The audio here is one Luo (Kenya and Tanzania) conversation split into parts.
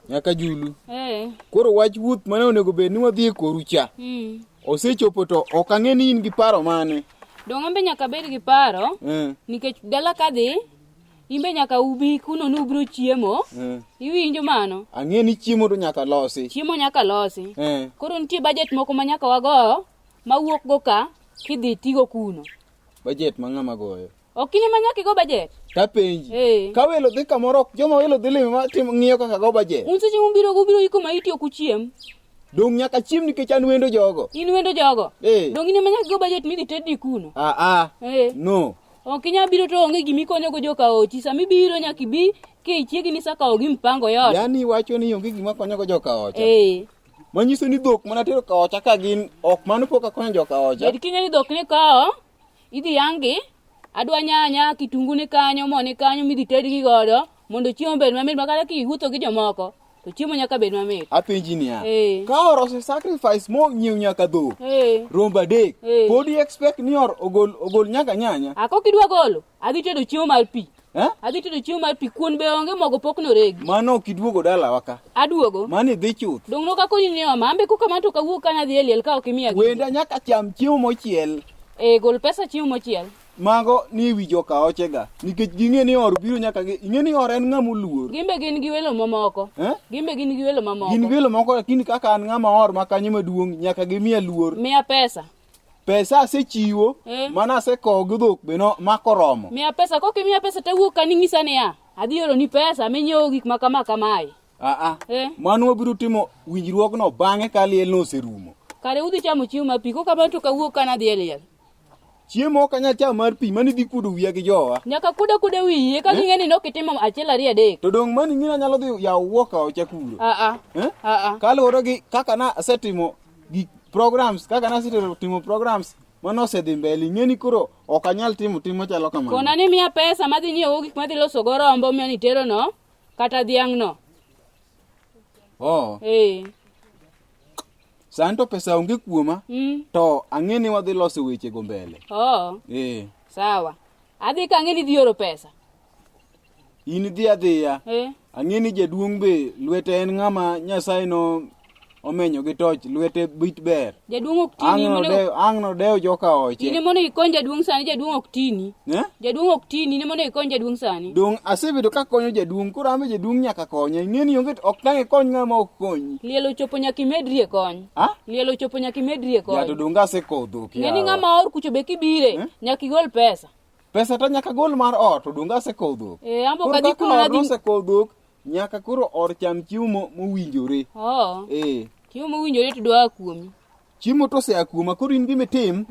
Nyaka Julu. Eh. Koro wach wuoth mane onego bed ni wadhi e koru cha. Osechopo to ok ang'e ni in gi paro mane. Dong' ambe nyaka bed gi paro Eh. nikech dala kadhi imbe nyaka ubi kuno ni ubiro chiemo. Eh. Iwinjo mano? Ang'e ni chiemo to nyaka losi. Chiemo nyaka losi. Eh. Koro nitie budget moko ma nyaka wago mawuok go ka kidhi tigo kuno. Budget ma ng'ama goyo. Ok in ema nyaka igo budget. Tapenji. Eh. Ka welo dhi kamoro ok joma welo dhi limo ma timo ng'iyo kaka go budget. Un seche mubiro go ubiro iko maiti ok uchiem. Dong' nyaka chiem nikech an wendo jogo. In wendo jogo. Eh. Dong' in ema nyaka igo budget midhi tedni kuno. Ah ah. Eh. No. Ok inyal biro to onge gima ikonyogo joka ochi. Sama ibiro nyaka ibi kichiegni sa kawo gi mpango yote. Yaani iwacho ni onge gima konyogo joka ocha. Eh. Manyiso ni dhok mana tero ka ocha ka gin ok mano pok akonyo joka ocha. Bed king'e ni dhok ni kawo, idhi yangi, adwa nyanya, kitungu ni kanyo, mo ni kanyo midhi tedgi godo mondo chiemo obed mamit ma kata kiwuotho gi jomoko to chiemo nyaka bed mamit. Apenji niya. Eh. Ka or ose sacrifice monyiew nyaka dhok. Eh. Rombo adek. Eh. Pod i expect ni or ogol ogol nyaka nyanya. A kok idwa golo, adhi tedo chiemo mar pi. Eh? Adhi tedo chiemo mar pi, kuon be onge mogo pok noregi. Mano ok iduogo dalawa ka. Aduogo. Mano idhi chuth. Dong' nok akoni ni oma, ambe koka mano to kawuok ka nadhi e liel ka ok imiya gigi. Wenda nyaka cham chiemo mochiel. Eh, gol pesa chiemo mochiel. Mago ni wi joka ochega. Nikech ging'e ni or biro nyaka gi ing'e ni or en ng'ama oluor. Gin be gin gi welo mamoko. Eh? Gin be gin gi welo mamoko. Gin welo moko lakini kaka an ng'ama or ma kanyo maduong' nyaka gimiya luor. Miya pesa. Pesa asechiwo Eh. mana asekowo gi dhok be no mako romo. Miya pesa, kok imiya pesa tawuok ka ning'isa niya, adhi oroni pesa minyiewo gik ma kama kamae. Ah ah. Eh. Mano wabiro timo winjruogno bang'e ka lielno oserumo. Kare udhi chamo chiemo ma pi, kok kamano to kawuok ka nadhi e liel. Chiemo ok anyal chamo mar pi mano idhi kuodo wiya gi jowa. Nyaka kuda kuda wiyi, eka ging'e ni nok itimo achiel ariyo adek. To dong' mano ing'e ni anyalo dhi yawo wuok ocha kuro. Ah ah. Eh? Ah ah. Kaluwore gi kaka na asetimo gik programs kaka nasetero timo programs mano osedhi mbele ing'e ni koro ok anyal timo tim machalo kamano. Kona ni miya pesa madhi nyiewo gik madhi loso go rombo miyo ni tero no kata dhiang' no. Oh, Eh. sani to pesa onge kuoma to ang'e ni wadhi loso weche go mbele. Oh, Eh. sawa. Adhi ka ang'e ni idhi oro pesa. In idhi adhiya. Eh. Ang'e ni jaduong' be lwete en ng'ama Nyasaye no omenyo gi toch lwete bit ber. Jaduong' ok tini. Ang' nodewo ang' nodewo joka oche. In emonego ikony jaduong' sani, jaduong' ok tini. Eh? Jaduong' ok tini, in emonego ikony jaduong' sani. Dong' asebedo kakonyo jaduong' koro an be jaduong' nyaka konya. Ing'e ni onge ok tang' ikony ng'ama ok konyi. Liel ochopo nyaka imedri e kony. Ah? Liel ochopo nyaka imedri e Ya to kony. dong' asekowo dhok Ng'e ni yawa. ng'ama or kucho be kibire, nyaka igol pesa. Pesa to nyaka gol mar ot to dong' asekowo dhok. Eh, ambo Koro kadhi kaka kuno or nadhi. nosekowo dhok nyaka koro or cham chiemo mowinjore. Oh, Eh. chiemo mowinjore to dwa kuomi. Chiemo to osea kuoma koro in gima itim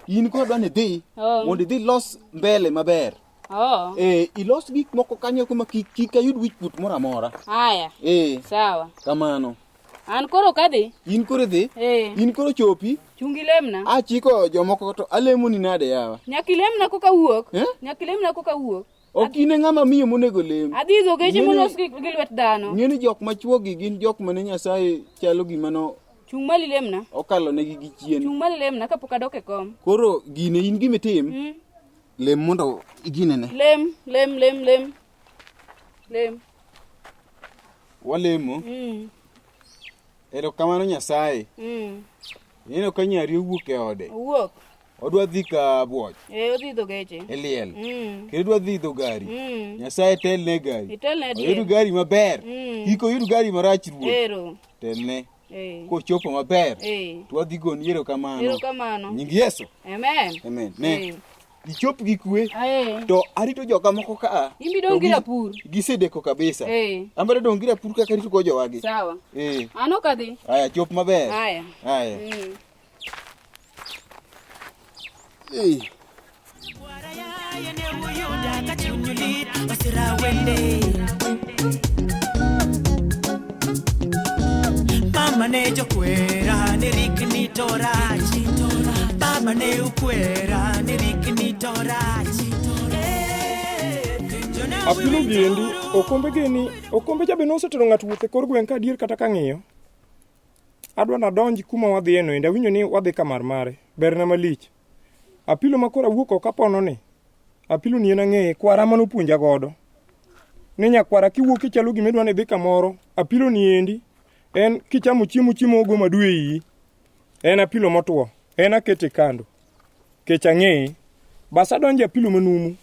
in koro adwa ni idhi Oh. mondo idhi ilos mbele maber. Oh, Eh, ilos gik moko kanyo kuma kik kik ayud wich kuot moro amora. haya. Eh, Sawa. kamano. An koro kadhi. In koro idhi, Eh, in koro chopi, chungi lemna. achiko jomoko to alemoni nade yawa. Nyaka ilemna koka wuok. Eh? Nyaka ilemna koka wuok. Ok in e ng'ama miyo monego lem. Adhi idho geche Ng'eni- molos gi gi lwet dhano. Ng'e ni jok machuo gi gin jok mane Nyasaye chalo gima no Chung' malo ilemna. okalo negi gi chien. Chung' malo ilemna kapok adok e kom. Koro gine in gima itim, lem mondo iginene. Lem, lem, lem, lem. Lem. Walemo. Erokamano Nyasaye. Ineno ka nyari owuok e ode. Owuok. Odwa dhi ka buoch Eh, odhi idho geche. e liel. Kendo odwa dhi idho gari. Nyasaye telne e gari. Itelne e Oyud liel. gari maber. Kik oyud gari marach ruoth. Ero. Telne. Eh. Kochopo maber. Eh. To wadhi goni erokamano. Erokamano. Nying Yesu. Amen. Amen. Ne. Eh. Ichop gi kwe. Eh. To arito joka moko ka a. In bi dong' gi rapur. Gisedeko kabisa. Eh. An bende dong' gi rapur kaka arito go jowagi. Sawa. Eh. An ok adhi. Aya, chop maber. Aya. Aya. Eh. Mama ne jokwera ni rikni to rach Baba ne ukwera ni rikni to rach Eh, penjona Apilo giendi, okombe geni, okombe cha be nosetero ng'ato wuoth e kor gweng' ka adier kata kang'iyo. Adwa nadonj kuma wadhiye no endo, awinjo ni wadhi kamar mare, berna malich. Apilo ma koro awuok oko apono ni, apilo ni en ang'eye, kwara mane opuonja godo. Ni nyakwara kiwuok ichalo gima idwa ni idhi kamoro, apilo ni endi en kichamo chiemo chiemo ogo madu e iyi. En apilo motwo, en akete kando. Kech ang'eye. Bas adonjo e apilo manumu.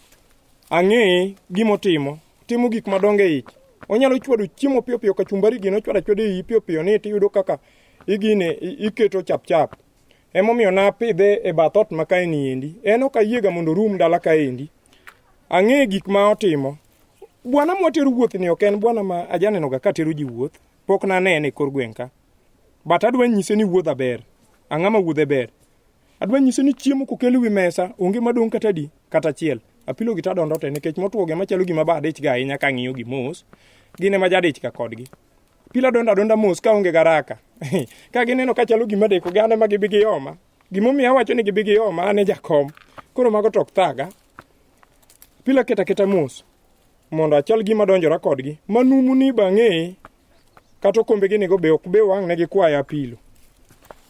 Ang'eye gimotimo. Timo gik madongo e ich. Onyalo chwado chiemo piyo piyo kachumbari gino ochwado achwada e iyi piyo piyo ni tiyudo kaka igine iketo chap chap. Emomiyo napidhe e bath ot ma kae ni endi. En ok ayiega mondo orum dala kaendi. Ang'e gik ma otimo. Bwana mwatero wuoth ni ok en bwana ma ajanenoga ka tero ji wuoth. Pok nanene e kor gweng' ka. But adwa nyise ni wuodha ber. Ang'ama wuodhe ber? Adwa nyise ni chiemo kokel e wi mesa onge madong' kata adi? Kata achiel. Apilo gi tadondo te nikech motwo gi ema chalo gima ba adich ga ahinya kang'iyo gi mos. Gin ema jadich ga kodgi. Apilo adondo adonda mos ka onge garaka. Ka gineno ka chalo gima deko gi an ema gibi gioma. Gimomiyo awacho ni gibi gioma an e jakom. Koro mago to ok thaga. Apilo aketo aketa mos mondo achal gima donjora kodgi. Manumu ni bang'e kata okombe gini go be ok be wang' ne gikwaya apilo.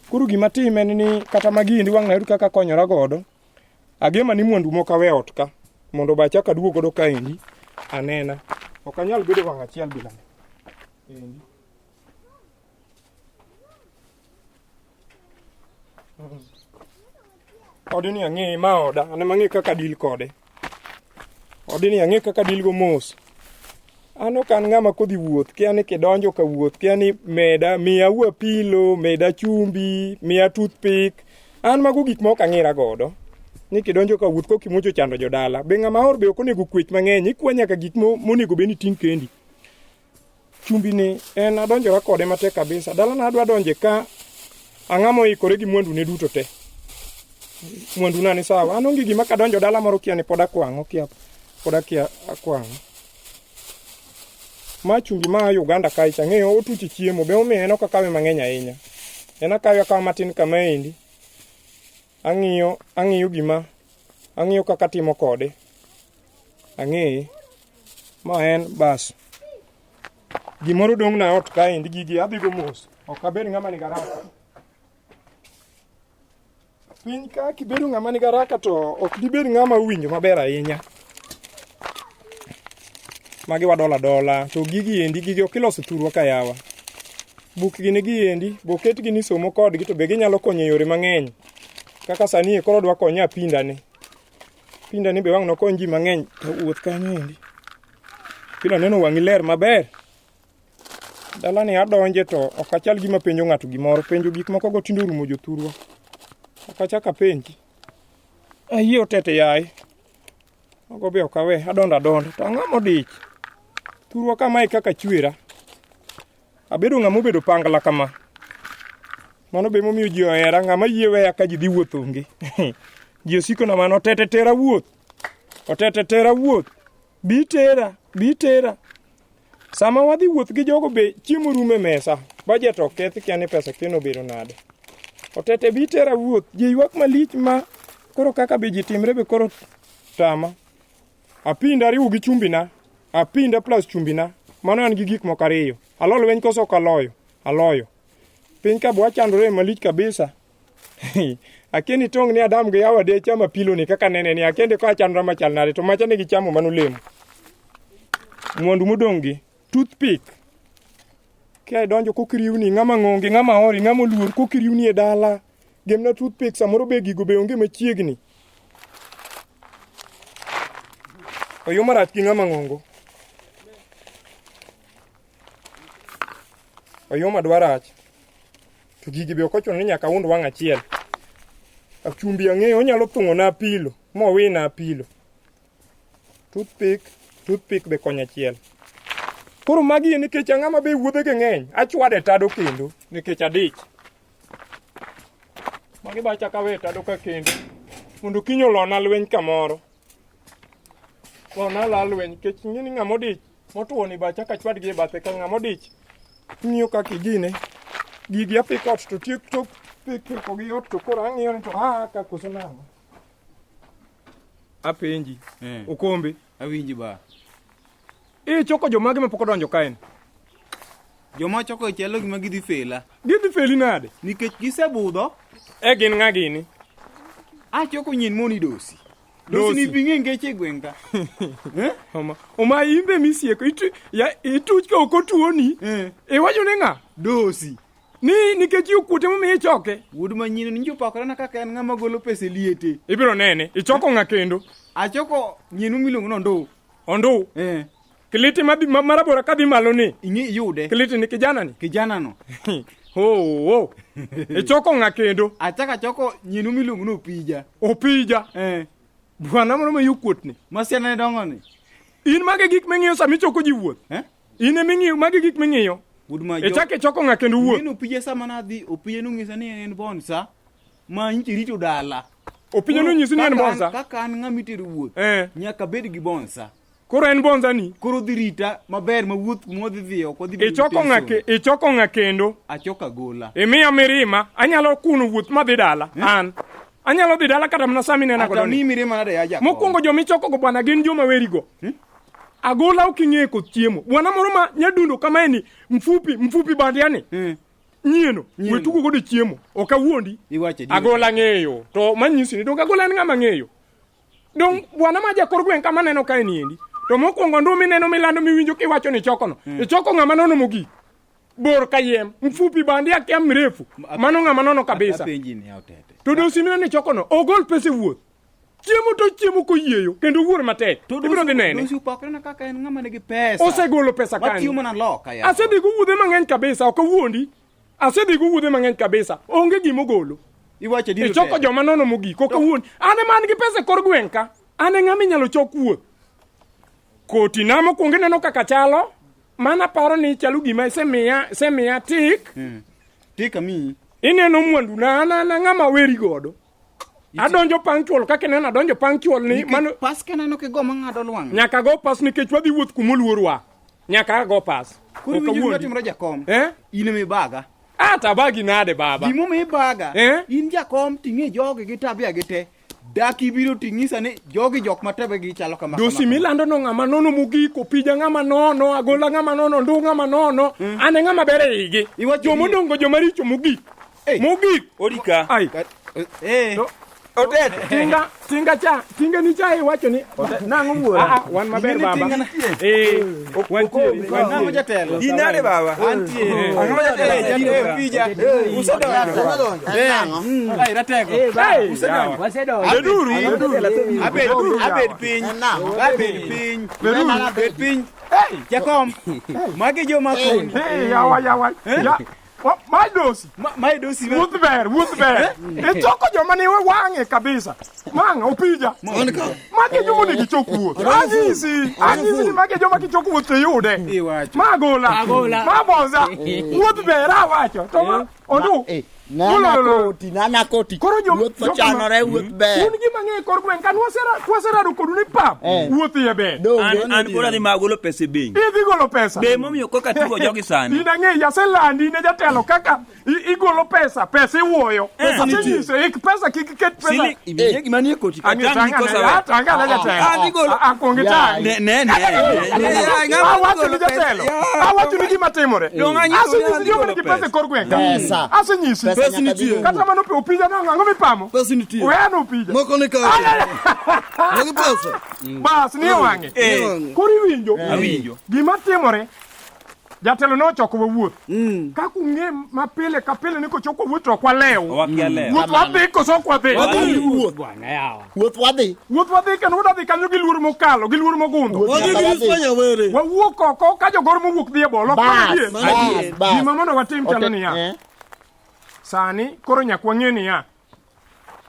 Koro gima tim en ni kata magi endi wang' nayud kaka akonyora godo. Agema ni mwandu moko awe ot ka mondo be achak aduog godo kaendi anena. Ok anyal bedo wang' achiel bila ni. Endi. Odni ang'e ma oda, an ema ang'e kaka deal kode. Odni ang'e kaka deal go mos. An ok an ng'ama kodhi wuoth, kia ni kidonjo ka wuoth, kia ni meda, miya apilo, meda chumbi, miya toothpick. An mago gik ma ok ang'ira godo. Ni kidonjo ka wuoth koka imuocho chando jodala. Be ng'ama or be ok onego kwech mang'eny, ikwa nyaka gik monego bed ni iting' kendi. Chumbi ni en adonjora kode matek kabisa. Dalana adwa donje ka ang'ama oikore gi mwandu ne duto te. Mwandu na ni sawa. An onge gima kadonjo dala moro kia ni pod akwang'o, kia pod akia akwang'o. Ma chumbi ma Uganda kae cha ng'eyo otuch chiemo be omiyo en ok akawe mang'eny ahinya. En akawe akawa matin kama endi. Ang'iyo ang'iyo gima ang'iyo kaka atimo kode. Ang'eye. Ma en bas. Gimoro dong' na ot kaendi gigi adhigo mos. Ok abed ng'ama nigi haraka. Piny ka kibedo ng'ama nigi haraka to ok dibed ng'ama owinjo maber ahinya. Magi wadola dola to gigi endi gigi ok iloso thurwa ka yawa. Buk gini gi endi boketgi ni somo kodgi to be ginyalo konyo e yore mang'eny. Kaka sani e koro dwa konye apinda ni. Pinda ni be wang' nokony ji mang'eny to wuoth kanyo endi. Pila neno wang'i ler maber. Dalani adonje to ok achal gima penjo ng'ato gimoro. Penjo gik moko go tinde orumo jothurwa. Ok achak apenji. Ayie otete yaye. Mago be ok awe, adondo adonda. To ang'o modich? Thurwa kamae kaka chwera. Abedo ng'ama obedo pangla kama. Mano be momiyo ji ohera, ng'ama yie weya ka ji dhi wuoth onge. Ji osiko na mano, otete tera wuoth. Otete tera wuoth. Bi tera, bi tera. Sama wadhi wuoth gi jogo be chiemo rumo e mesa. Budget ok kethi kia ni pesa keno obedo nade. Otete bi tera wuoth. Ji ywak malich ma koro kaka be ji timre be koro tama. Apinda ariwo gi chumbina. Apinda plus chumbina. Mano an gi gik moko ariyo. Alo lweny koso ok aloyo? Aloyo. Piny ka bo wachandore malich kabisa. Akia ni tong' ni Adam gi Hawa de chamo apilo ni kaka nene ni akia ni ko achandra machal nade to macha ne gichamo mano olemo. Mwandu modong' gi toothpick. Kia idonjo kokiriwni ng'ama ng'onge ng'ama ori ng'ama oluor kokiriwni e dala. Gemna toothpick samoro be gigo be onge machiegni. Oyo marach gi ng'ama ng'ongo. Oyuma dwa rach. To gigi be ok ochuno ni nyaka und wang' achiel. Chumbi ang'eyo onyalo thung'ona apilo mowina apilo. Toothpick, toothpick be konya achiel. Koro magi nikech ang'ama be wuodhege ng'eny, achwade tado kendo nikech adich. Magi ba achako awe tado ka kendo mondo kiny olona lweny kamoro. Lona la lweny nikech ing'e ni ng'ama odich motuo ni ba achako achwadgi e bathe ka ng'ama odich. Ing'iyo kaka igine. Gigi apiko ot to tiek tok piko gi ot to koro ang'iyo ni to aa ka koso nang'o. Apenji. Eh. Okombe. Awinji ba. Ichoko jomage mapok odonjo kaen? Joma choko chalo gima gidhi fela. Gidhi feli nade? Nikech gisebudho. E gin ng'a gini? Achoko nyien moni dosi. Dosi ni Dosi. bing'e ngeche e gweng' ka. Eh? Oma, oma imbe misieko itu, ya, ituch ka ok otuoni. Eh. Iwacho ni ng'a? Dosi. Ni nikech yokuote momiyo ichoke. Wuod manyino ninjo pakorena kaka en ng'ama golo pesa e liete. Ibiro nene. Ichoko ng'a kendo? Achoko nyinu miluongo ni Ondu. Ondu. Eh. Kiliti madhi ma, marabora kadhi malo ni. Ing'e iyude. Kiliti ni kijana ni. Kijana no. Oh, oh. Ichoko ng'a kendo? Achako achoko nyinu miluongo ni Opija. Opija. Eh. Bwana moro ma yokuot ni. Ma siana ne dongo ni. In mage gik ming'iyo sama ichoko ji wuoth. Eh? In ema ing'iyo mage gik ming'iyo. Wuod ma Ichako ichoko ng'a kendo wuoth. Ing'e ni Opija sama nadhi, Opija nonyisa ni en bonsa ma nyicha rito dala. Opija nonyisi ni en Kaka bonsa. Kaka an ng'ama itero wuoth. Eh. Nyaka bed gi bonsa. Koro en bonza ni. Koro dhi rita maber ma wuoth kuma wadhi dhiye ok wadhi bedo gi Ichoko ng'a tension. ke, ichoko ng'a kendo. Achoko agola. Imiya mirima, anyalo kuno wuoth madhi dala. An. Anyalo dhi dala kata mana sama inena godo Ata ni. miyi mirima nade ya jakom. Mokwongo joma ichokogo bwana gin joma werigo. Agola ok ing'eyo koth chiemo. Bwana moro ma nyadundo kamae ni mfupi mfupi bandia ni. Eh. Nyieno, Nyieno. we tugo godo chiemo. Ok awuondi. Iwacho adier. Agola ng'eyo. To manyisi ni donge agola en ng'ama ng'eyo. Dong bwana ma jakor gweng' kama neno kae ni endi. To mokwongo ndu mineno milando miwinjo kiwacho ni ichokono. Ichoko ng'ama nono mogik. Bor kayiem, mfupi bandia kia mrefu. Mano ng'ama nono kabisa. Apenji ni otete. To dosi mineno ichokono, ogol pesa e wuoth. Chiemo to chiemo koyieyo kendo wuor matek. Ibiro dhi nene. Dosi opakorena kaka en ng'ama nigi pesa. Osegolo pesa Matiyo kanyo. mana loka ya. Asedhi go wuodhe mang'eny kabisa, ok awuondi. Asedhi go wuodhe mang'eny kabisa. Onge gima ogolo. Iwacho adier. Ichoko otete. joma nono mogik, ok awuondi. An ema an gi pesa e kor gweng' ka. An e ng'ama inyalo chok wuoth. Koti na mokwongo ineno kaka chalo. Mana paro ni chalo gima isemiya, isemiya tik. Tik amiyi. Ineno mwanduna, an an ng'ama weri godo. Adonjo punctual kaka ineno adonjo punctual ni Nikech mano pas keneno kigo mang'ado lwang'. nyaka go pas nikech wadhi wuoth kumoluorwa. Nyaka ago pas. Koro Ok iwinjo gima awuondi. timore jakom. Eh? In ema ibaga. Ata bagi nade baba? Gimomiyo ibaga. Eh? In jakom ting'e jogi gi tabia gi te. Dak ibiro ting'isa ni jogi jok ma tabia chalo kama. Dosi kama. milando no ng'ama nono mogik, opija ng'ama nono, agola ng'ama nono, ndu ng'ama nono, an e ng'ama ber e igi. Iwacho Joma odongo joma richo mogik. Ei. Mogik. Odika. Ai. Eh. To- Otete. Tinga, tinga cha, tinga ni cha iwacho ni. Nang'o wuora? Ah, ah, wan maber Ing'e ni baba. tinga na- Eh, wantiere, Nang'o wantiere. jatelo? In nade baba? Antie. Ang'o ma jatelo? Eh, jatelo, Opija. Usedonjo. Eh. Ai, ratego. Hey, yawa. Beduru. Abed abed piny. Abed piny. Bed piny. Jakom. Magi joma koni. Hey, yawa, yawa. Ya. Ma dosi. Mae dosi ma. Wuoth ber, wuoth ber. Ichoko joma ni wang'e kabisa. Mang'a opija. Magi joma onego ichok wuoth. Anyisi, anyisi ni magi joma kichoko wuoth to iyude. Iwacho. Ma agola. Ma bonza. Wuoth ber awacho. To ma ondu. Nana Ulololo. koti, nana koti. Koro jo- Wuoth jok ma- ochanore, wuoth ber. Un gima ng'e kor gweng' ka nwaserado kodu ni pap. Eh. Wuoth iye ber. Donge. An an koro adhi ma golo pesa e bengi. Idhi golo pesa. Be momiyo koka tugo jogi sani. In ang'eyi aselandi ne jatelo kaka igolo pesa, pesa iwuoyo. Asenyise ik pesa kik iket pesa. Sili iwinje gima nie koti ka Ang'e tang' tang' ni kosa ane, we. ah, tang' ane jatelo. Ah, igolo- Ah, ah, kuong itang'. Ne ne ne. Ne, ng'ama Awacho ni golo pesa. jatelo. Ya. Awacho ni gima timore. Dong' anyiso ni Asenyisi adhi joma golo nigi pesa e pesa. kor gweng' ka. Pesa. Asenyisi. Pesa nyaka dhi Kata wuoth. mano opija nang'o ang'o mipamo? Pesa nitie. Weano opija. Moko ni kae. Ay, ay, ay. Magi pesa. Bas ni e wang'e. Eh. Koro iwinjo. Awinjo. Gima timore jatelo nochoko wawuoth. Kaka ung'e mapile ka pile ni kochoko wuoth to ok walew. Wakia lew. Wuoth wadhi koso ok wadhi? Wadhi wuoth. Wuoth wadhi. Wuoth wadhi kendo wadhi kanyo gi luor mokalo, gi luor mogundho. Wuoth Wadhi nyaka gi wadhi. Spanya were. Wawuok oko ka jogor mowuok dhi e bol. Ok Bas, mano bas, bas. Gima mondo watim chalo Ote- niya. eh. Sani koro nyaka wang'e niya.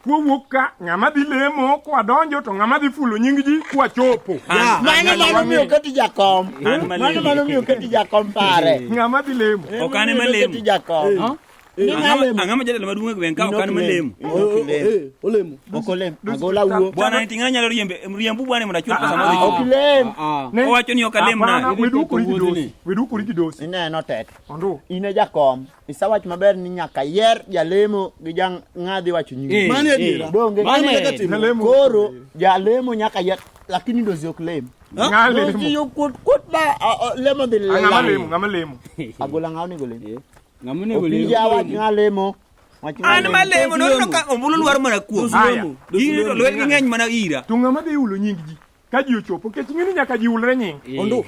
Kwawuok ka ng'ama dhi lemo kwadonjo to ng'ama dhi fulo nying ji kwachopo. Mano mano miyo oketi jakom. An malemo. Mano mano miyo oketi jakom pare. Ng'ama dhi lemo. Ok an ema Oketi lemo. jakom. Ni ng'a lemo? Ang'ama jatelo maduong' e gweng' ka ok an ema lemo. Eh, olemo. Ok olem. Agola wuo. Bwana ni ting'ana nyalo riembe riembu bwana mondo achul pesa modhi Ok chulo. lem. Ne- Owacho ni ok alem Hapana, nade. wedukori gi dosi. Wedukori gi dosi. Ineno tek. Ondu. In e jakom. Isawach maber ni nyaka yier jalemo gi jang ng'a dhi wacho nyingi. Mano e adiera. Donge. Mano e kaka timore. Jalemo. Koro jalemo nyaka yier lakini dosi ok lem. Ng'a lemo. Dosi okuot kuot ba lemo dhi Ah, Ng'ama lemo, ng'ama lemo. Agola ng'a onego lem. Ng'ama onego lem. Opija wach ng'a lemo. An malemo noneno ka ombulu lwar mana kuom. Aya. In to lwetgi ng'eny mana ira. To ng'ama dhi hulo nying ji ka ji ochopo nikech ing'e ni nyaka ji hulre nying.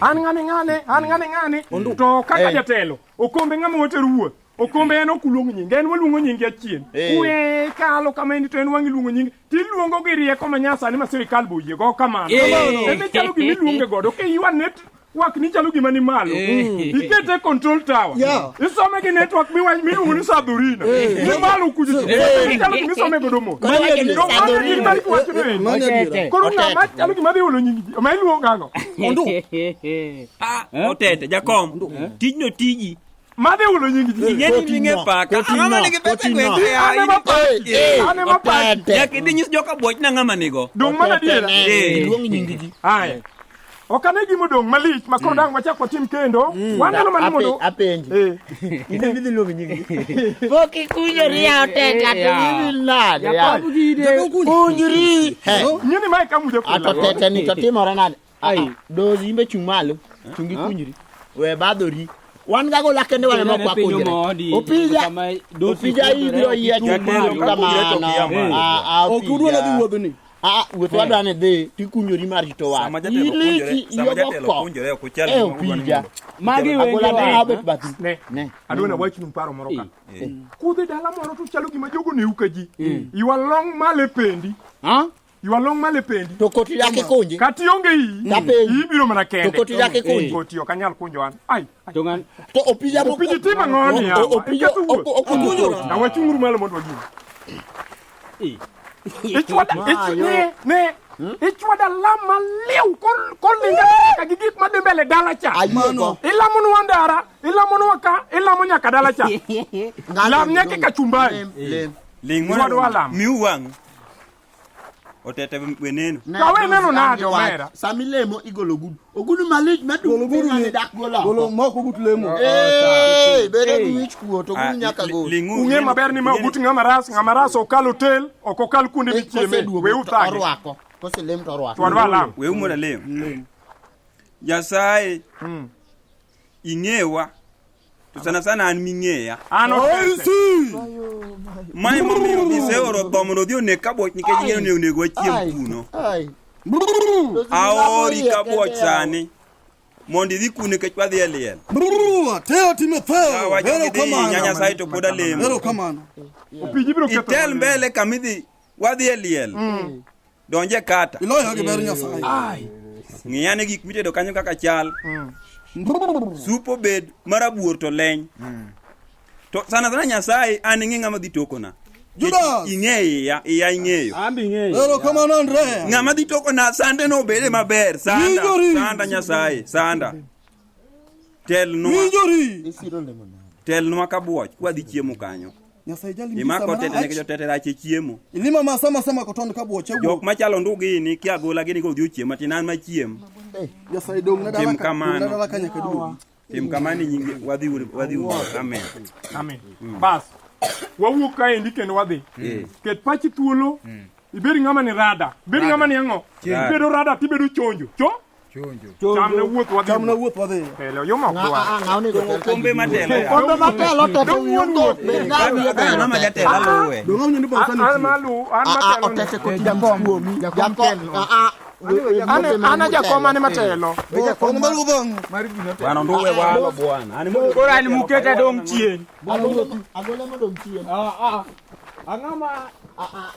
An ng'ane ng'ane, an ng'ane ng'ane. To kaka jatelo, okombe ng'ama watero wuoth. Okombe en ok uluong nying, en waluongo nyinge achien. Kwe kalo kama endi to en wang' iluongo nying. Tiluongo gi rieko ma nyasani ma sirikal be oyiego kamano. Ema ichalo gima iluonge godo. Ka iywa network ni chalo gima ni malo. Ikete e control tower. Yeah. Isome gi network miluongo ni Sadhurina. Ni malo kucho. Ichalo gima isome godo mos. Koro wacho ni To mano Sadhurina. gima iwacho ni endi. Mano adiera. Koro ng'ama chalo gima dhi hulo nying ji, ma iluongo ang'o? Ah, otete jakom. Tijno tiji. Madhi hulo nying ji. Ing'e ni ing'e paka. Ang'o ma nigi pesa e gweng' ka? An ema paki. An ema paki. Otete. Nyaka idhi nyis joka buoch na ng'ama nigo. Dong' mana adiera. Eh. Iluong nying ji. Aya. Ok ane gima odong' malich ma koro dang' wachak watim kendo. Waneno mana mondo Apenji. Eh. In ema idhi luongo nying ji. Pok ikunyori ya otete ato iwil nade ya. Kunjri. He. Ng'e ni mae kamuja Ato kwela. tete ni to timore nade? Ai. Dozi imbe chung' malo. Chung ikunjri. We badhori. Wan gago la kende wan ema ok wakunjre. Opija. Opija ibiro yie chung' Jatelo malo ka kunjre to ok ia kamano. malo. Ah, ah, Ok udwa Opija. nadhi wuodhni. Ah, wuoth wadwa ni dhi tikunjori mar rito wach. Sama jatelo kunjore, Iliki sama iyogo jatelo ko. kunjore ok ochal Eh, gima udwa ni Opija. mondo. Magi Agola wenge ne wa. abet bathi. Ne. Ne. Adwa nawachnu paro moro ka. Kudhi dala moro to chalo gima jogo neu ka ji. Ywa long malo e pendi. Ha? Ywa long malo e pendi. To koti dak ikunji. Kata ionge iyi, Tapenji. iyi biro mana kende. To koti dak ikunji. Koti ok anyal kunjo an. Ai. ai. To ng'an To opija mo- Opiji tim ang'o ni yawa? Opija Iketho wuoth. okunjo koti. Na wachung'uru malo mondo wagim. Ichwada, ne, ne, ichwada lam maliw kolinga nyaka gi gik madhi mbele dala cha. Ayiego. Ilamonwa ndara, ilamonwa ka, ilamo nyaka dala cha. Lam nyaka kachumbari. Lem, lem. Ling' Wadwa lam. Miu wang'u. Otete we neno. Ne, Kawe neno Dozi, nade, an gi wach. omera? Sama ilemo igolo ogudu. Ogudu malich Golo madum ogudu piny ni. dak golo Golo oko. moko but lemo. Eh, bedo gi wich kuot, ogudu nyaka gol. Ling'u. Ung'e maber ni ma ogut ng'ama ras, ng'ama ras ok kal hotel, ok okal kuonde Eh, michieme. koseduogo We to uthage. orwako. Koselem to orwako. To wadwa lam. Weuru mondo alem. Nyasaye ing'ewa to sana sana an ming'eya. An otete. Mae momiyo iseoro tho mondo odhi oneg kabuoch nikech ing'eyo ni onego wachiem Ai, kuno. ai. Aori kabuoch sani mondo idhi kuno nikech wadhi e liel. Brrr, Teo Timotheo. Awacho Hero gidhi hinya kamano. Nyasaye to pod alemo. Hero kamano. Opiji biro ketho. Itel mbele kamidhi wadhi e liel. Donje kata. Iloyo gi ber Nyasaye. Ng'iyane gik mitedo kanyo kaka chal. Sup obed marabuor to leny. To sana sana Nyasaye an ing'e ng'ama dhi tokona. Judas. Ing'e iya, iya ing'eyo. Ambi ng'eyo. Hero kamano Andrea. Ng'ama dhi tokona sande no obede maber. Sanda, Winjori. sanda Nyasaye, sanda. Telnwa, Winjori. telnwa kabuoch kwadhi chiemo kanyo. Nyasaye jali Imako otete nikech otete rach e chiemo. Ilima ma sama sama kotond kabuoch Jok awuok. machalo ndugini kia agola gini kodhi ochiem matin an machiem. Nyasaye dong' na dala Tim ka. kamano. Dong' na dala ka nyaka duogi. Tim kamano e nying wadhi uru wadhi uru. Amen. Amen. Bas. Wawuok kaendi kendo wadhi. Ket pachi thuolo. Ibed ng'ama ni rada. Ibed ng'ama ni ang'o? Rada. Ibedo rada tibedo chonjo. Cho? Chamne wuoth wadhi. Chamna wuoth wadhi. Pele oyuma ok dwar. Ah, ah, ng'a onego tel ka Kombe ji matelo ya. Kombe matelo tete wiyi otot, bed ng'a wiye Kaka ber ng'ama otete. jatelo aluwe. Dong' awinjo ni bang' An sani. malu, an Ah, ah, matelo. ni. otete koti jakom. Jakom. Ah, ah. An a jakom ane matelo. Jakom mar ubang'. Bwana nduwe walo bwana. Ani mondo Koro an muketa dong' chien. Agola modong' chien. Ah, ah. Ang'ama Ah, ah.